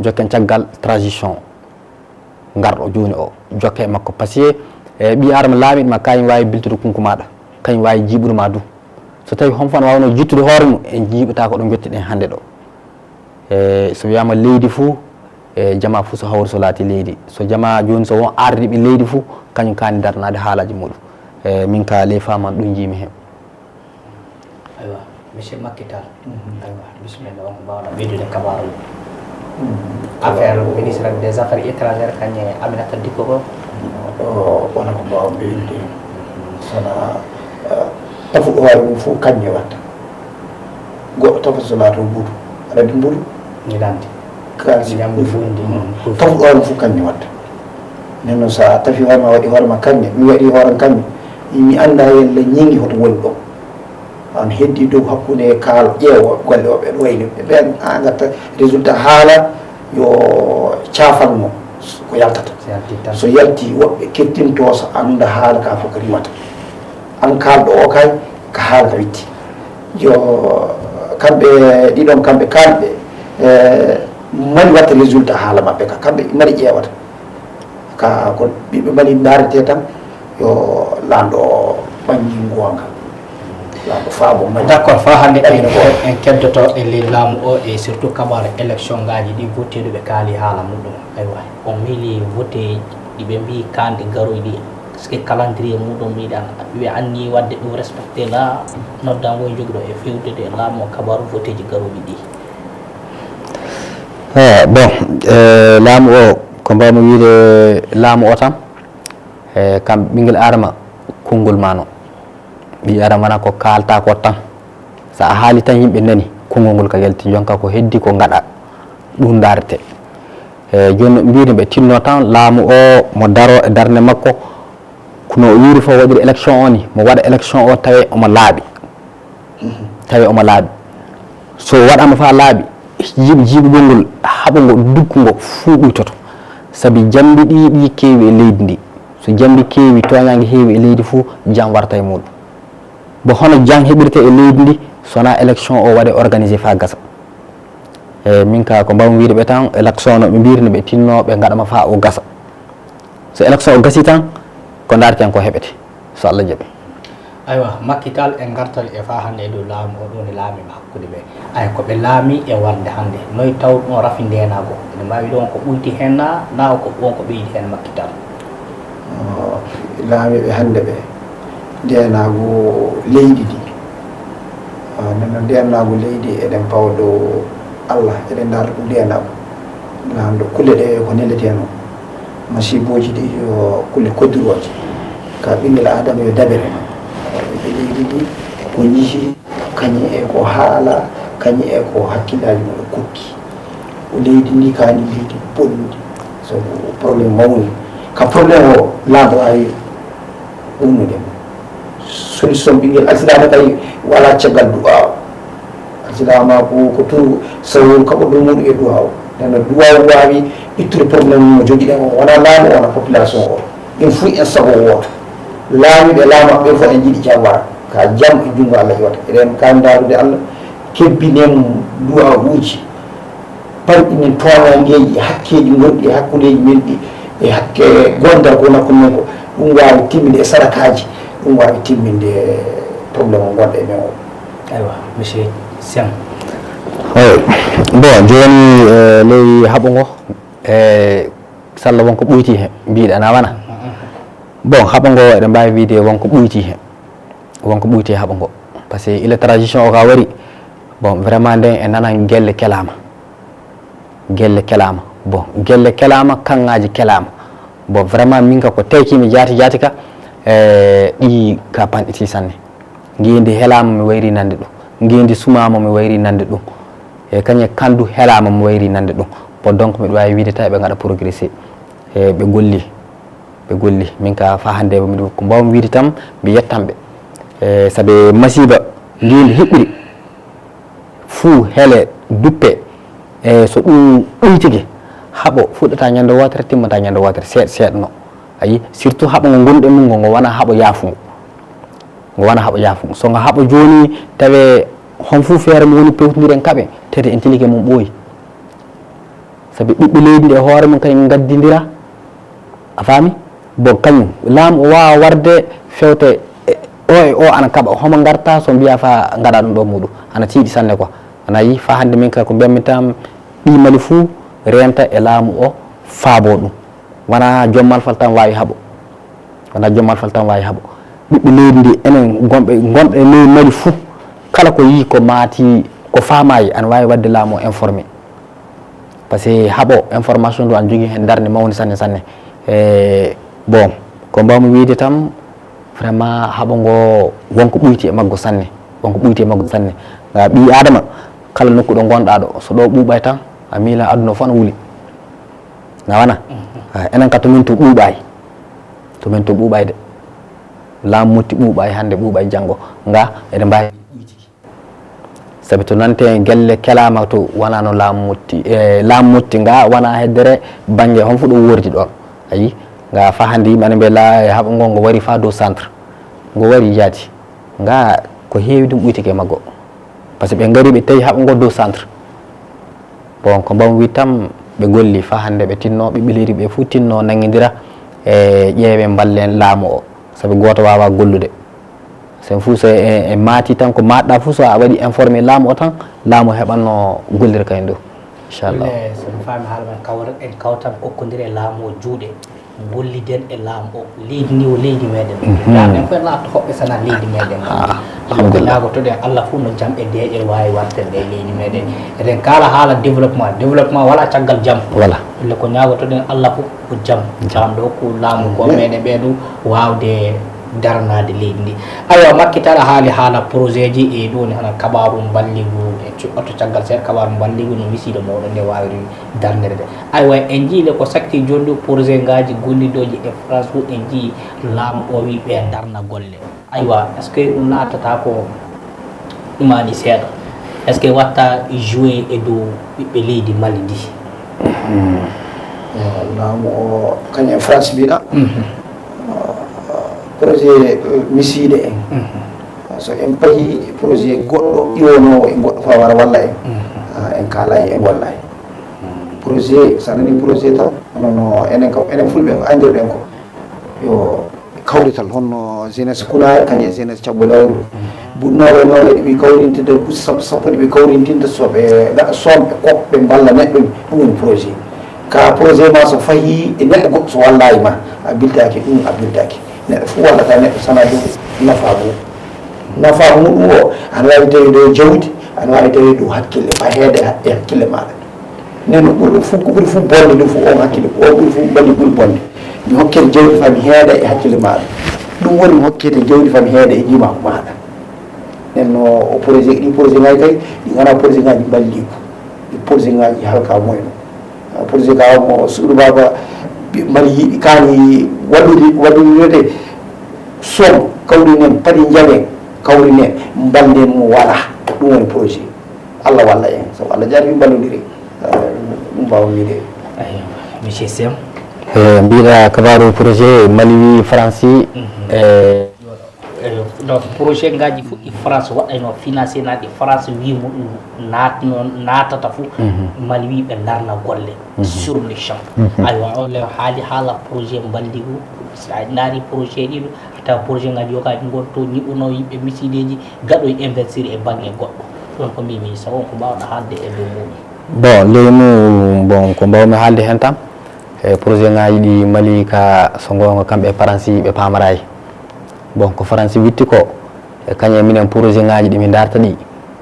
Jokken caggal transition. Ngarɗo jooni o, jokke e makko. Parce que, e, ɓii Adama laamiiɗo ma, kañum waawi biltude kunku maaɗa. Kañum waawi jiiɓude ma du. So tawi hon fof ana waawno jittude hoore mum, en jiiɓata ko ɗo njottiɗen hannde ɗo. E, so wiyaama leydi fuu, e, jamaa fuu so hawri so laati leydi. So jamaa jooni so won ardiiɓe leydi fuu, kañum kaani daranaade haalaaji muɗum. E, min ka ley faamam ɗum njiimi heen. Aywa, monsieur Macky Tall. Mhm. Aywa, bisimilla, on ko mbaawɗa ɓeydude kabaaruji? Mhm. Affaire ministre des affaires étrangères, kañum e Aminata Dicko ko? O, wona ko mbaaw ɓeydude. Sana, eh, tafu hoore mum fof kañum e watta. Goɗɗo tafa so laato mbudu. Aɗa anndi mbudu? Miɗo anndi. Kaalis. Ñamdu fof ndi. Mm. Tafu hoore mum fof kañum e watta. Nden noon, so a tafi hoore ma, waɗi hoore ma kañum, mi waɗi hoore am kañum, mi anndaa yalla ñiŋi hoto woni ɗo. On heddi dow hakkunde kaalo ƴeewo golle o ɓen wayni ɓe ɓen, a ngatta résultat haala yo caafal mo ko yaltata. So yalti tan. So yalti woɓɓe kettinto so annda haala ka fof ko rimata. An kaalɗo o kay ka haala ka witti. Yo kamɓe ɗiɗon kamɓe kaalɓe, eh, mani watta résultat haala maɓɓe ka kamɓe mani ƴeewata. Ka ko ɓiɓɓe Mali ndaarete tan, yo laamɗo o ɓanngi goonga. Laamɗo faabo Mali. D'accord, faa hannde en, en keddoto e ley laamu o e surtout kabaru élection ngaaji ɗi votteeɗo ɓe kaali haala muɗum. Aywa, on miili vote ɗi ɓe mbii kande garoy ɗi, est-ce que calendrier muɗum miɗan ɓe anni waɗde ɗum respecté la noddango e jogiɗo e fewde laamu o kabaru voteji garoji ɗi? Eh, bon, eh, laamu o, ko mbawmi wiide laamu o tan, eh, kam ɓinngel Adama, konngol ma no. Ɓii Adama wona ko kaalta ko tan. So a haali tan yimɓe nani, konngol ngol ka yalti. Jonka ko heddi ko ngaɗa, ɗum ndaarete. Eh, jooni no mbiyde ɓe tinno tan laamu o mo daro e darnde makko, kono o yuuri fof waɗiri élection o ni, mo waɗa élection o tawe omo laaɓi. Tawi omo laaɓi. So waɗaama faa laaɓi, jiiɓ-, jiiɓugol ngol, haɓugol, dukkungo fuu ɓuytoto. Sabi jamndi ɗi, ɗi keewi e leydi ndi. So jamndi keewi, tooñaange heewi e leydi fuu, jam warta e muuɗum. Bo hono jam heɓirta e leydi ndi, so wonaa élection o waɗe organisé faa gasa. E min ka ko mbawmi wiide ɓe tan, élection no ɓe mbiri, no ɓe tinno, ɓe ngaɗama faa o gasa. So élection o gasi tan, ko ndaarten ko heɓete, so Allah jaɓi. Aywa, Macky Tall, en ngartat e faa hannde e dow laamu o, ɗum woni laamiiɓe hakkunde ɓe. Ay, ko ɓe laami e wonde hannde, noy tawruɗon rafi ndeenaagu? Ene mbaawi ɗon ko ɓuyti heen naa, naa ko won ko ɓeydi heen Macky Tall? Oh, laamiiɓe hannde ɓe, ndeenaagu leydi ndi. Ah, nden noon, ndeenaagu leydi, eɗen pawa dow Allah, eɗen ndaarta ɗum ndeenaagu. Laamɗo, kulle ɗe ko nelleteno, masiibooji ɗi yo kulle koddirooje. Ka ɓinngel Aadama yo dabere. Ɓiɓɓe leydi ndi ko njii, kañum e ko haala, kañum e ko hakkillaaji mum e kokki. Ko leydi ndi kaani leydi bonndi. Sabu problème mawni. Ka problème o, laamɗo waawi umnude mo. Solution ɓinngel accident kay wala caggal du'a o. Accident ma ko, ko turu sawol kaɓo ɗum muɗum e du'a o. Nana du'a o waawi ittude problème mo jogiɗen o. Wona laamu, wona population o. En fuu en sago wooto. Laamiiɓe laama ɓe fof en jiɗi jam wara. Ka jam e junngo Allah iwata. Eɗen ka ndaarude Allah kebbinen du'a uji. Payɗinen tooñanngeeji e hakkeeji ngonɗi e hakkundeeji men ɗi, e hakke gondal ko nakku men ko, ɗum waawi timminde e sadakaaji, ɗum waawi timminde e problème o ngonɗo e men o. Aywa, monsieur Siang. Eyi, bon, jooni, e ley haɓo ngo, e salla wonko ɓoyti he, mbiɗa na wana? Bon, haɓo ngo eɗen mbaawi wiyde wonko ɓoyti he. Wonko ɓoyti e haɓo ngo. Parce que ila transition o ka wari, bon, vraiment nden e nanan gelle kelaama. Gelle kelaama. Bon, gelle kelaama, kaŋŋaaji kelaama. Bon, vraiment min ka ko tawki mi jaati jaati ka, e ɗi ka panɗiti sanne. Ngeendi helaama mi wayri nande ɗum. Ngeendi sumaama mi wayri nande ɗum. E kañe kandu helaama mi wayri nande ɗum. Bon, donc miɗo waawi wiyde tawi ɓe ngaɗa progressé. E ɓe golli. Ɓe golli. Min ka fa hannde miɗo, ko mbawmi wiyde tan, mi yettan ɓe. E, sabe masiiba ngeendi heɓɓiri. Fuu hele duppe. E so ɗum ɓuytike, haɓo fuɗɗata ñande wootere, timmata ñande wootere, seeɗa seeɗa no. Ayi, surtout haɓo ngo ngonɗen ɗum ngo, ngo wona haɓo yaafungo. Ngo wona haɓo yaafungo. So ngo haɓo jooni, tawe hon fuu feere mo woni pewtondiren kaɓe, tete en tilike mum ɓooyi. Sabi ɓiɓɓe leydi ndi e hoore mum kañum ngaddindira. A faami? Bon, kañum, laamu o waawa warde fewte e o e o ana kaɓa. Homo ngarta so mbiya fa ngaɗa ɗum ɗo muɗum. Ana tiiɗi sanne quoi. Ana yi fa hannde min ka ko mbiyammi tan ɓii Mali fuu reenta e laamu o faabo ɗum. Wona joom malfal tan waawi haɓo. Wona joom malfal tan waawi haɓo. Ɓiɓɓe leydi ndi enen gonɓe, gonɓe e ley Mali fuu, kala ko yii ko maati, ko faamaayi, ana waawi waɗde laamu o informé. Parce que haɓo information ɗo ana jogii heen darnde mawnde sanne sanne. E, bon, ko mbawmi wiyde tan, vraiment haɓo ngo wonko ɓoyti e maggo sanne. Wonko ɓoyti e maggo sanne. Nga ɓii Aadama, kala nokku ɗo ngonɗaa ɗo, so ɗo ɓuuɓay tan, a miila aduna fof ana wuli. Na wana? Mhm. Ah, enen ka to min to ɓuuɓay. To min to ɓuuɓay de. Laamu Motti ɓuuɓay hannde, ɓuuɓay janngo. Nga eɗen mbaawi. Sabi to nante gelle kelaama to wonano laamu Motti. E, laamu Motti nga wona heddere bannge hon fof ɗo wordi ɗon. Ayi, nga fa hannde yimɓe ana mbiya la, e haɓo ngo, ngo wari fa dow centre. Ngo wari yaadi. Nga ko heewi ɗum ɓuytike e maggo. Parce que ɓe ngari ɓe tawi haɓo ngo dow centre. Bon, ko mbawmi wiyde tan, ɓe golli fa hannde ɓe tinno, ɓiɓɓe leydi ɓe fof tinno nanngindira e ƴeewe mballen laamu o. Sabi gooto waawaa gollude. Sen fof so e, e maati tan ko maaɗɗa fof so a waɗi informé laamu o tan, laamu o heɓanno gollira kañum ɗo. Inchallah. Ɗum e, so mi faami haala men kawra, en kawtan kokkondire e laamu o juuɗe. Golliden e laamu o. Leydi ndi o leydi meɗen. Mhm. Laamu en fof en laatto hoɓɓe sana leydi meɗen. Ah, alhamdulillah. Ko ñaagotoɗen Allah fof no jam e deeƴe waawi wartede e leydi meɗen. Eɗen kaala haala développement. Développement wala caggal jam. Voilà. Ɗum ko ñaagotoɗen Allah fof ko jam. Jam. Jam ɗo ko laamu ko meɗen ɓeeɗo waawde daranaade leydi ndi. Aywa, Makki Tall haali haala projet ji e ɗo ni hana kabaaru mballigu e cuɓɓoto caggal seeɗa kabaaru mballigu no misiido mawɗo nde waawiri darnirde. Aywa, en njii le ko sakti jonndu projet ngaaji gollidooji e France fof en njii laamu o wi ɓe darna golle. Aywa, est-ce que ɗum laatata ko ɗumaani seeɗa? Est-ce que watta jouer e dow ɓiɓɓe leydi Mali ndi? Eh, laamu o kañum e France mbiɗa. Mhm. Projet, eh, misiide en. Mhm. So en payi projet goɗɗo iwonoowo e goɗɗo ko wara walla en. Mhm. Ah, en kaalay en wallay. Projet, so a nani projet tan, hono no enen kam, enen fulɓe ko anndirɗen ko. Yo kawrital, honno jeunesse Kunaare, kañum e jeunesse Cabbo Lawru. Buɗnooɓe noon eɓe kawrintinta, busi sappo sappo ɗiɓe kawrintinta, so ɓe ngaɗa somme ɓe kok, ɓe mballa neɗɗo, ɗum woni projet. Ka projet ma so fayi e neɗɗo goɗɗo so wallayi ma, a bildaaki ɗum, a bildaaki. Neɗɗo fof wallata neɗɗo sana dow nafa mum. Nafa muɗum o, ana waawi tawi dow jawdi, ana waawi tawi dow hakkille, faheede e hakkille maaɗa. Nden no ɓuri ɗum fof, ko ɓuri fof bonde ɗum fof, on hakkille, on ɓuri fof mballi ɓuri bonde. Mi hokkete jawdi fa mi heeda e hakkille maaɗa. Ɗum woni mi hokkete jawdi fa mi heeda e jimaako maaɗa. Nden no o projet, ɗi projet ngaji kadi, ɗi ngana projet ngaji mballiɗi ko. Ɗi projet ngaji halka moyno. Projet ka mo suudu baba mbaɗi yiɗi kani waɗude, waɗude wiyete som kawri nen padi jaɓen kawri nen mbalden mo wala. Ɗum woni projet. Allah walla en, sabu Allah jarri mballodire. Ɗum mbawa wide. Ayo, monsieur Sem. E mbiɗa kabaru projet mali wi faransi. E donc projet ngaji fuɗɗi france waɗayno financé naɗi france wimo ɗum natno natata fof. Mali wi ɓe darna golle sur le champ. Aywa o le haali haala projet mballigu. So a ndaari projet ɗiɗo a tawa projet ngaji yogaji gonto ñiɓuno yimɓe misideji gaɗo e investir e bangge goɗɗo. Ɗon ko mbimi sawo ko mbawɗa haalde e dow muɗum? Bon leymu, bon ko mbawmi haalde hen tan e projet ngaji ɗi mali ka so gonga kamɓe e faransi ɓe pamarayi. Bon ko faransi witti ko e kañum e minen projet ngaji ɗi min darta ɗi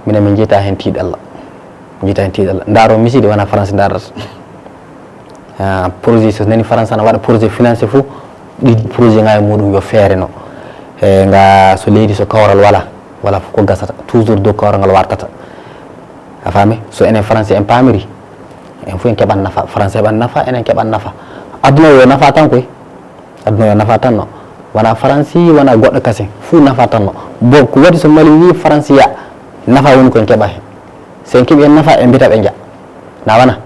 minen min jeyta hen tiiɗalla. Min jeyta hen tiiɗalla, daro miside wona faransi darata. Projet so nani faransi ana waɗa projet financé fof ɗi projet ngaji muɗum yo feere no e nga so leydi so kawral wala wala fof ko gasata toujours dow kawral ngal wartata. A faami? So enen faransi en pamiri en fof en keɓan nafa, faransi heɓan nafa, enen keɓan nafa. Aduna o yo nafa tan koy. Aduna o nafa tan no wona faransi wona goɗɗo kasin fuu nafa tan no. Bon ko waɗi so mali wi faransi ya nafa woni koye keɓa hen. So en keɓi hen nafa en mbita ɓe ja na wona.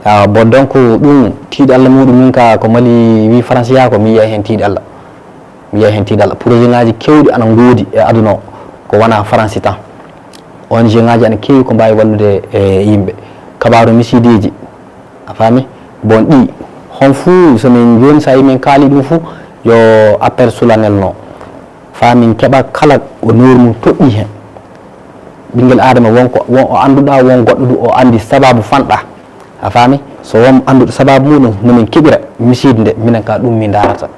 Awa bon donc ɗum tiiɗalla muɗum min ka ko mali wi faransi ya ko mi yiya hen tiiɗalla. Mi yiya hen tiiɗalla projet ngaji kewɗi ana ngoodi e aduna o ko wona faransi tan. Ong ngaji ana keewi ko mbawi wallude e yimɓe kabaru misideji. A faami? Bon ɗi hon fuu so min joni sa yi min kaali ɗum fuu yo appel solennel no fa min keɓa kala ko nowru mum toɗɗi hen. Ɓinguel adama won ko won o annduɗa won goɗɗo du o andi sababu fanɗa. A faami? So won annduɗo sababu muɗum no min keɓira miside nde minen ka ɗum min darata.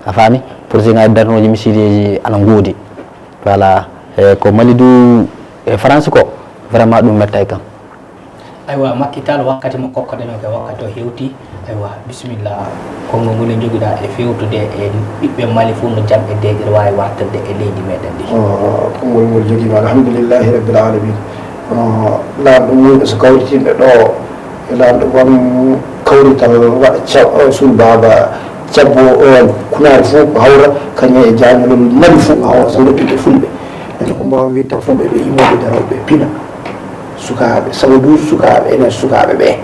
A faami? Projet ngaji darnoji misideji ana ngoodi. Voilà. E ko mali du e france ko vraiment ɗum mettay kam. Aywa makkital wakkati mo kokkoɗen o ke wakkati o hewti. Aywa bisimilla. Konngol ngol en jogiɗa e fewtude e ɓiɓɓe mali fof no jam e deeƴere wawi wartande e leydi meɗen ndi. Konngol ngol jogiɗa alhamdulillahi rabbil alamin. Kono laamɗo mumɓe so kawritinɓe ɗo e laamɗo gom kawrital waɗa suul baba cabbo on kunaari fof ko hawra kañum e jañolol mali fof ko hawra so rokkiɓe fulɓe. Ene ko mbawa witta fof ɓe ɓe yimoɓe darowɓe pina. Sukaaɓe sabu du sukaaɓe enen sukaaɓe ɓe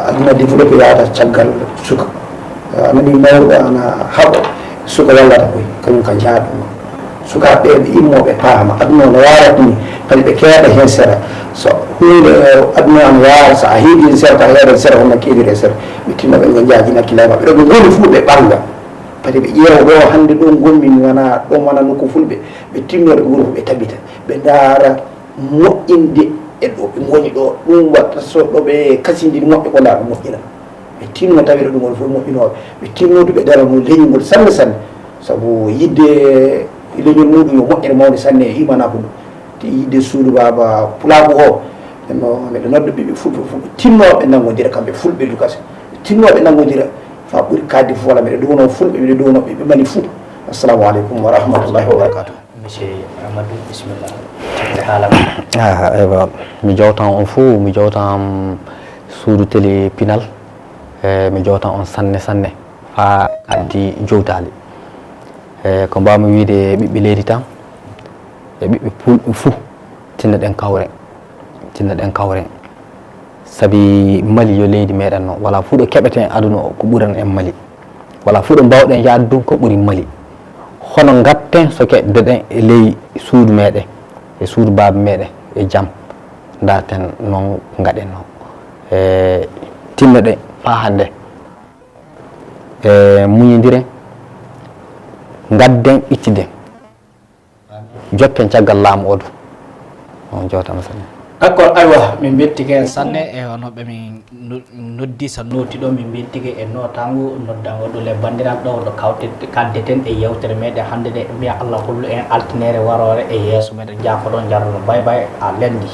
aduna développé yaata caggal suka. Nani mawɗo ana haɓa suka wallata koy kañum ka jaaɗuma. Sukaaɓe ɓe ɓe immoɓe paama aduna no yarata ni. Padi ɓe keeɗa hen sera so hunde aduna ana yaara sa a heedi hen sera ta heeɗa sera hono keediri e sera. Ɓe tinno ɓe ngo jaaji nakki lay maɓɓe ɗo ɓe ngoni fuu ɓe ɓanga. Padi ɓe ƴeewa ɗo hande ɗo gonmi mi wona ɗo wona nokku fulɓe. Ɓe tinno ɓe ngoni ɓe tabita ɓe ndaara moƴƴinde e ɗo ɓe ngoni ɗo. Ɗum watta so ɗo ɓe kasindiri moƴƴo ko ndaa ɓe moƴƴina. Ɓe tinno tawi ɗo ɗum woni fof moƴƴinooɓe. Ɓe tinno du ɓe darano leñol ngol sanne sanne. Sabu yidde leñol muɗum yo moƴƴere mawde sanne e imanaku ndu. Te yidde suudu baaba pulaaku o. Ɓenno miɗo nodda ɓiɓɓe fulɓe fof ɓe tinno ɓe nanngodira kamɓe fulɓe du kase. Ɓe tinno ɓe nanngodira fa ɓuri kaddi fof wala miɗo duwono fulɓe miɗo duwono ɓiɓɓe mali fof. Assalamu aleykum wa rahmatullahi wa barakatuh. Monsieur Amadou bisimilla. Caggal haala ma. Ah, eywa mi jawtan on fuu mi jawtan suudu télé pinal. E mi jawtan on sanne sanne fa kaddi jowtali. E ko mbawmi wiide ɓiɓɓe leydi tan e ɓiɓɓe pulɓe fuu tinnoɗen kawren. Tinnoɗen kawren. Sabi mali yo leydi meɗen no wala fuu ɗo keɓeten aduna o ko ɓuran en mali. Wala fuu ɗo mbawɗen yaade ɗum ko ɓuri mali. Hono gatten so keɗdoɗen e ley suudu meɗen e suudu baaba meɗen e jam. Darten noon gaɗen noon e tinnoɗen faa hannde. E muñondiren gadden ittiden. Jokken caggal laamu odu. On jewtama sanne. D'accord, aywa min beltike en sanne e ono ɓe min noddi so noti ɗo min beltike e notangu noddango ɗule bandiral ɗo ɗo kawte kaddeten e yewtere meɗen hannde nde mbiya Allah hollu en altinere warore e yeeso meɗen jakoɗo jarno bay bay a lendi.